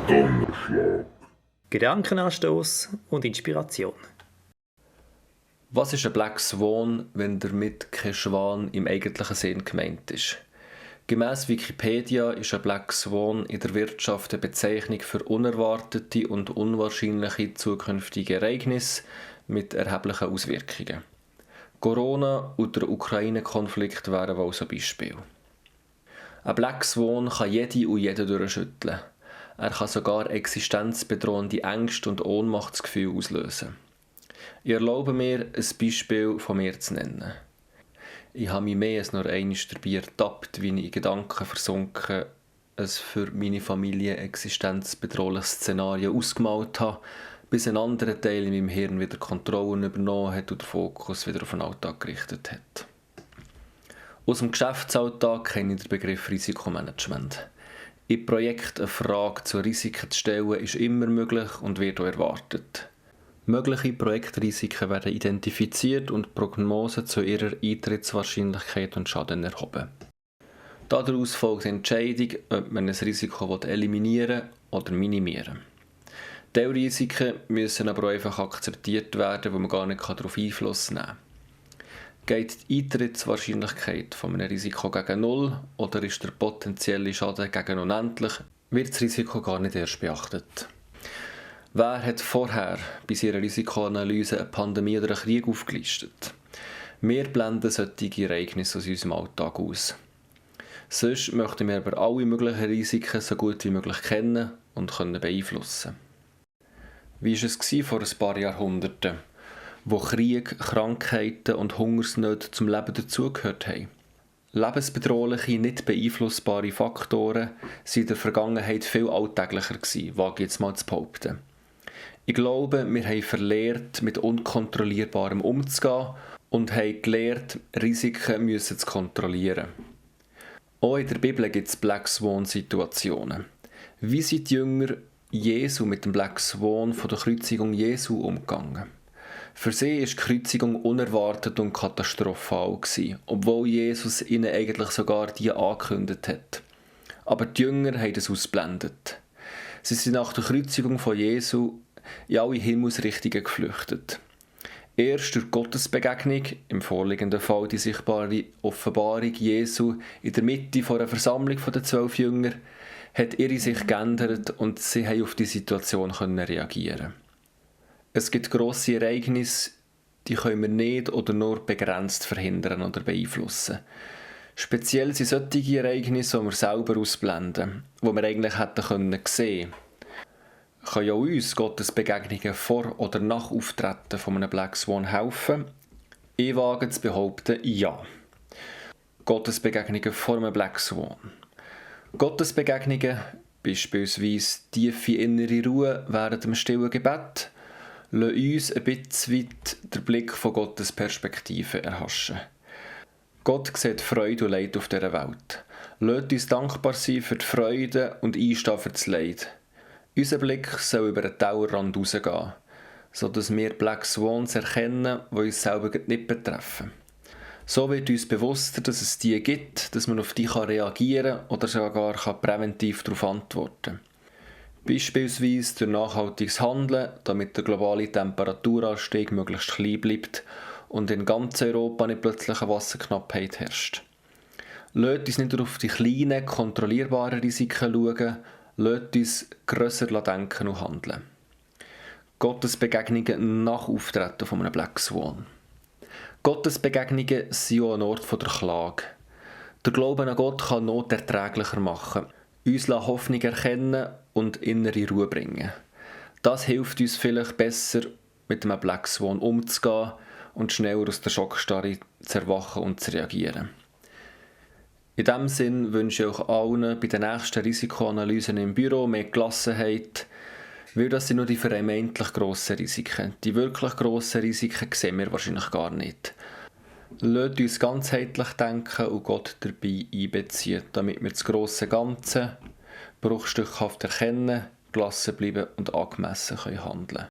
Donnerschlag. Gedankenanstoß und Inspiration. Was ist ein Black Swan, wenn damit kein Schwan im eigentlichen Sinn gemeint ist? Gemäss Wikipedia ist ein Black Swan in der Wirtschaft eine Bezeichnung für unerwartete und unwahrscheinliche zukünftige Ereignisse mit erheblichen Auswirkungen. Corona und der Ukraine-Konflikt wären wohl so Beispiele. Ein Black Swan kann jede und jeden durchschütteln. Er kann sogar existenzbedrohende Ängste und Ohnmachtsgefühle auslösen. Ich erlaube mir, ein Beispiel von mir zu nennen. Ich habe mich mehr als nur einmal dabei ertappt, wie ich in Gedanken versunken ein für meine Familie existenzbedrohliches Szenario ausgemalt habe, bis ein anderer Teil in meinem Hirn wieder Kontrolle übernommen hat und den Fokus wieder auf den Alltag gerichtet hat. Aus dem Geschäftsalltag kenne ich den Begriff Risikomanagement. In Projekten eine Frage zu Risiken zu stellen, ist immer möglich und wird auch erwartet. Mögliche Projektrisiken werden identifiziert und Prognosen zu ihrer Eintrittswahrscheinlichkeit und Schaden erhoben. Daraus folgt die Entscheidung, ob man ein Risiko eliminieren oder minimieren will. Teilrisiken müssen aber auch einfach akzeptiert werden, wo man gar nicht darauf Einfluss nehmen kann. Geht die Eintrittswahrscheinlichkeit von einem Risiko gegen Null oder ist der potenzielle Schaden gegen unendlich, wird das Risiko gar nicht erst beachtet. Wer hat vorher bei seiner Risikoanalyse eine Pandemie oder einen Krieg aufgelistet? Wir blenden solche Ereignisse aus unserem Alltag aus. Sonst möchten wir aber alle möglichen Risiken so gut wie möglich kennen und können beeinflussen. Wie war es vor ein paar Jahrhunderten, wo Krieg, Krankheiten und Hungersnöte zum Leben dazugehört haben? Lebensbedrohliche, nicht beeinflussbare Faktoren waren in der Vergangenheit viel alltäglicher gewesen, wage ich jetzt mal zu behaupten. Ich glaube, wir haben verlernt, mit Unkontrollierbarem umzugehen und haben gelernt, Risiken zu kontrollieren. Auch in der Bibel gibt es Black Swan-Situationen. Wie sind die Jünger Jesu mit dem Black Swan von der Kreuzigung Jesu umgegangen? Für sie war die Kreuzigung unerwartet und katastrophal gewesen, obwohl Jesus ihnen eigentlich sogar die angekündigt hat. Aber die Jünger haben das ausgeblendet. Sie sind nach der Kreuzigung von Jesu in alle Himmelsrichtungen geflüchtet. Erst durch Gottesbegegnung, im vorliegenden Fall die sichtbare Offenbarung Jesu in der Mitte einer Versammlung der 12 Jünger, hat ihre Sicht geändert und sie haben auf die Situation reagieren. Es gibt grosse Ereignisse, die können wir nicht oder nur begrenzt verhindern oder beeinflussen. Speziell sind solche Ereignisse, die wir selber ausblenden, die wir eigentlich hätten sehen können. Kann ja uns Gottes Begegnungen vor oder nach Auftreten von einem Black Swan helfen? Ich wage zu behaupten, ja. Gottes Begegnungen vor einem Black Swan. Gottes Begegnungen, beispielsweise tiefe innere Ruhe während dem stillen Gebet, lassen uns ein bisschen weit den Blick von Gottes Perspektive erhaschen. Gott sieht Freude und Leid auf dieser Welt. Lasst uns dankbar sein für die Freude und einstehen für das Leid. Unser Blick soll über den Tellerrand rausgehen, sodass wir Black Swans erkennen, die uns selber nicht betreffen. So wird uns bewusster, dass es die gibt, dass man auf die reagieren kann oder sogar präventiv darauf antworten kann. Beispielsweise durch nachhaltiges Handeln, damit der globale Temperaturanstieg möglichst klein bleibt und in ganz Europa nicht plötzlich eine Wasserknappheit herrscht. Lasst uns nicht nur auf die kleinen, kontrollierbaren Risiken schauen, lasst uns grösser denken und handeln. Gottes Begegnungen nach Auftreten von einem Black Swan. Gottes Begegnungen sind auch ein Ort der Klage. Der Glaube an Gott kann Not erträglicher machen, uns Hoffnung erkennen und innere Ruhe bringen. Das hilft uns vielleicht besser, mit einem Black Swan umzugehen und schneller aus der Schockstarre zu erwachen und zu reagieren. In diesem Sinn wünsche ich euch allen bei den nächsten Risikoanalysen im Büro mehr Gelassenheit, weil das sind nur die vermeintlich grossen Risiken. Die wirklich grossen Risiken sehen wir wahrscheinlich gar nicht. Lasst uns ganzheitlich denken und Gott dabei einbeziehen, damit wir das grosse Ganze bruchstückhaft erkennen, gelassen bleiben und angemessen handeln können.